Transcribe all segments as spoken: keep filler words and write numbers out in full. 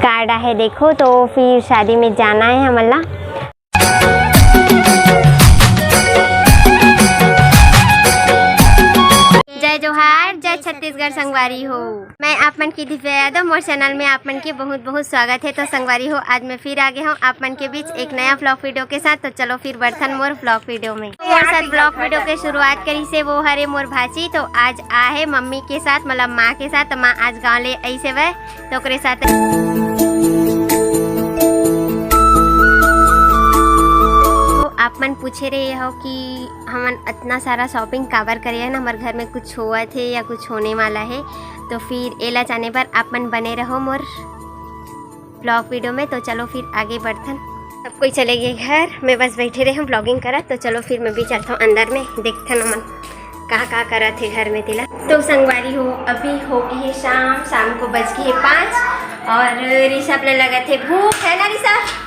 Card आहे, देखो, तो फिर शादी में जाना है हमन ला। जय जोहार, जय छत्तीसगढ़ संगवारी हो। मैं आप मन की दिव्या यादव, मोर चैनल में आप मन के बहुत बहुत स्वागत है। तो संगवारी हो, आज मैं फिर आ गए हूँ आप मन के बीच एक नया व्लॉग वीडियो के साथ। तो चलो फिर बढ़थन मोर व्लॉग वीडियो में। तो मोर साथ व्लॉग वीडियो के शुरुआत करी से वो हरे मोर भाची। तो आज आहे मम्मी के साथ, मतलब माँ के साथ। तो माँ आज गाँव ले आई से वह, तो ओकरे साथ। तो आप मन पूछे रहे हो कि हमन इतना सारा शॉपिंग काबर करे हन, हमर घर में कुछ होवत हे या कुछ होने वाला है। तो फिर एला जाने बर आप मन बने रहो मोर व्लॉग वीडियो में। तो चलो फिर आगे बढ़थन। सब कोई चले गए घर, मैं बस बैठे रहे हूँ व्लॉगिंग करत। तो चलो फिर मैं भी चलता हूँ अंदर में, देखथन हमन का का करत हे घर में तेला। तो संगवारी हो, अभी हो गई है शाम, शाम को बज गई है पाँच और ऋषभ ले लगत हे भूख, है ना ऋषभ?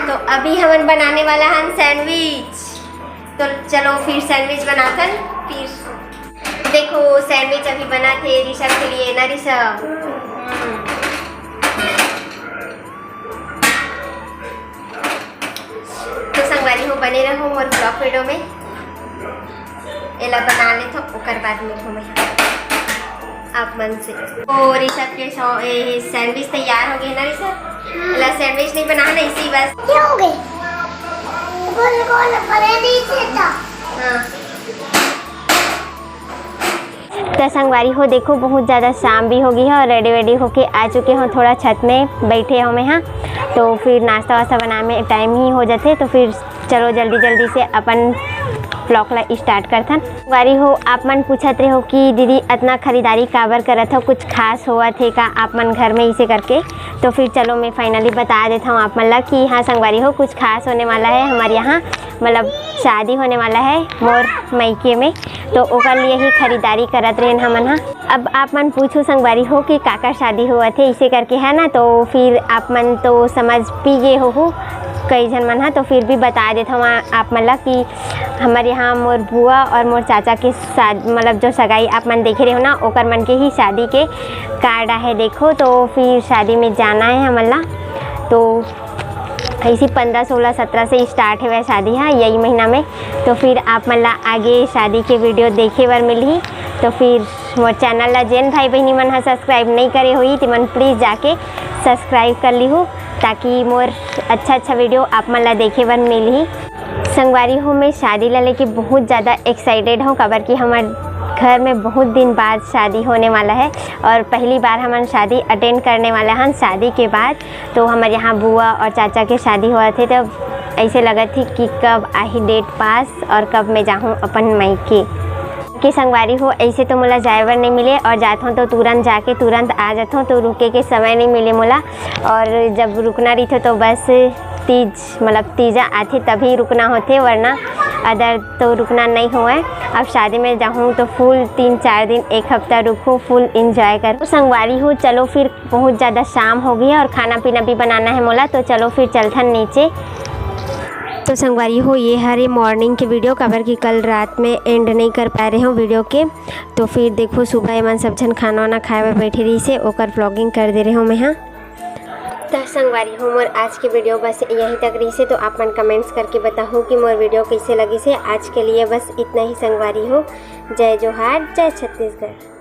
तो अभी हमन बनाने वाला हन सैंडविच। तो चलो फिर सैंडविच बनाथन। फिर देखो सैंडविच अभी बनत हे ऋषभ के लिए ना ऋषभ। हम्म। तो संगवारी हो, बने रहो मोर व्लॉग वीडियो में। एला बना लेथो, ओकर बाद मिलहूँ मैं आप मन से। तो ऋषभ के सौ-, ए, सैंडविच तैयार हो गए ना ऋषभ? एला सैंडविच नहीं बना ना, इसी बस। क्या हो गए? गोल गोल बने नहीं थे तो। हाँ। तो संगवारी हो, देखो, बहुत ज़्यादा शाम भी हो गई है और रेडी वेडी होके आ चुके हो, थोड़ा छत में बैठे हो मैं, हाँ। तो फिर नाश्ता वास्ता बनाए में टाइम ही हो जाते, तो फिर चलो जल्दी जल्दी से अपन व्लॉग ला स्टार्ट करथन। संगवारी हो, आप मन पूछत रहे हो कि दीदी इतना खरीदारी काबर करत हो, कुछ खास होवत हे का आप मन घर में, इसे करके। तो फिर चलो मैं फाइनली बता देता हूँ आप मन ला कि हाँ संगवारी हो, कुछ खास होने वाला है हमारे यहाँ, मतलब शादी होने वाला है मोर मइके में, तो ओकर लिए ही खरीदारी करत रहेन हमन हा। अब आप मन पूछू संगवारी हो कि काकर शादी होवत हे, इसे करके, है ना, तो फिर आप मन तो समझ पी गे होहू कई झन मन हा, तो फिर भी बता देत हव आप मन ला कि हमर यहाँ मोर बुआ और मोर चाचा के शाद-, मतलब जो सगाई आप मन देखे रहे हो ना, ओकर मन के ही शादी के कार्ड आहे, देखो, तो फिर शादी में जाना है हमन ला। तो ऐसी पन्द्रह, सोलह, सत्रह से स्टार्ट है वह शादी, हाँ, यही महीना में। तो फिर आप मन ला आगे शादी के वीडियो देखे बर मिलही। तो फिर मोर चैनल ला जेन भाई बहिनी मन हा सब्सक्राइब नहीं करे होही, ते मन प्लीज जाके सब्सक्राइब कर लिहू, ताकि मोर अच्छा अच्छा वीडियो आप मन ला देखे बर मिलही। संगवारी हो, मैं शादी ला लेके बहुत ज़्यादा एक्साइटेड हूँ, काबर कि हमर घर में बहुत दिन बाद शादी होने वाला है और पहली बार हमन शादी अटेंड करने वाला हन शादी के बाद। तो हमर यहाँ बुआ और चाचा के शादी होवत हे, तो ऐसे लगत हे कि कब आही डेट पास और कब मैं जाहूँ अपन मइके। के संगवारी हो, ऐसे तो मोला जाए बर नहीं मिले और जात हूँ तो तुरंत जाके तुरंत आ जात हूँ, तो रुके के समय नहीं मिले मोला। और जब रुकना रहिथे तो बस तीज, मतलब तीजा आथे तभी रुकना होथे, वरना अदर तो रुकना नहीं होवय। अब शादी में जाहूँ तो फुल तीन चार दिन, एक हफ्ता रुकहूँ, फुल एंजॉय करूँ। संगवारी हो, चलो फिर बहुत ज़्यादा शाम हो गई है और खाना पीना भी बनाना है मोला, तो चलो फिर चलथन नीचे। तो संगवारी हो, ये हरे मॉर्निंग के वीडियो, काबर कि कल रात में एंड नहीं कर पाए रहे हूँ वीडियो के। तो फिर देखो, सुबह एमन सब झन खाना वाना खाए बर बैठे रहिसे, ओकर व्लॉगिंग कर दे रहे हूँ मैं, हाँ। तो संगवारी हो, मोर आज के वीडियो बस यहीं तक रहिसे। तो आप मन कमेंट्स करके बताओ कि मोर वीडियो कैसे लगिसे। आज के लिए बस इतना ही संगवारी हो। जय जोहार, जय छत्तीसगढ़।